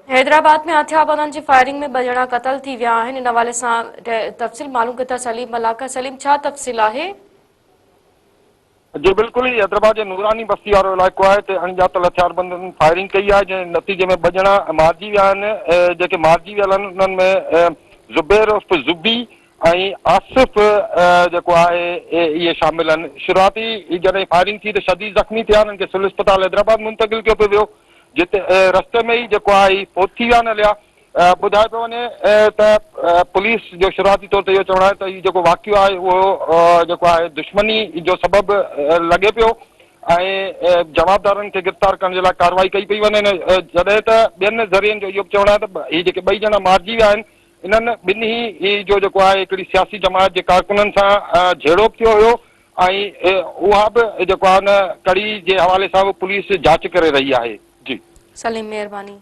حيدرآباد ۾ هٿياربندن جي فائرنگ ۾ ٻه ڄڻا قتل ٿي ويا آهن ان حوالي سان تفصيل معلوم ڪيون ٿا سليم ملاڪا سليم ڇا تفصيل آهي؟ جي بلڪل هي حيدرآباد جي نوراني بستي وارو علائقو آهي اتي اڻڄاتل هٿياربندن فائرنگ ڪئي آهي جنهن نتيجي ۾ ٻه ڄڻا مارجي ويا آهن جيڪي مارجي ويل آهن انهن ۾ زبير عرف زبي ۽ آصف جيڪو آهي اهي شامل آهن شروعاتي جڏهن فائرنگ ٿي ته شديد زخمي ٿيا انهن کي سول اسپتال حيدرآباد منتقل ڪيو پيو ويو جتي رستي ۾ ئي جيڪو آهي هي فوت ٿي ويا آهن هليا. ٻڌايو پيو وڃي ته پوليس جو شروعاتي طور تي اهو چوڻ آهي ته هي جيڪو واقعو آهي اهو جيڪو آهي دشمني جو سبب لڳي پيو ۽ جوابدارن کي گرفتار ڪرڻ جي لاء ڪارروائي ڪئي پئي وڃي جڏهن ته ٻين ذريعن جو اهو به چوڻ آهي ته هي جيڪي ٻئي ڄڻا مارجي ويا آهن انهن ٻنهي جو جيڪو آهي هڪڙي سياسي جماعت جي ڪارڪنن سان جهيڙو به ٿيو هيو ۽ اها به جيڪو آهي ان ڪڙي جي حوالي سان به پوليس جاچ ڪري رهي آهي. جي. سليم مهرباني.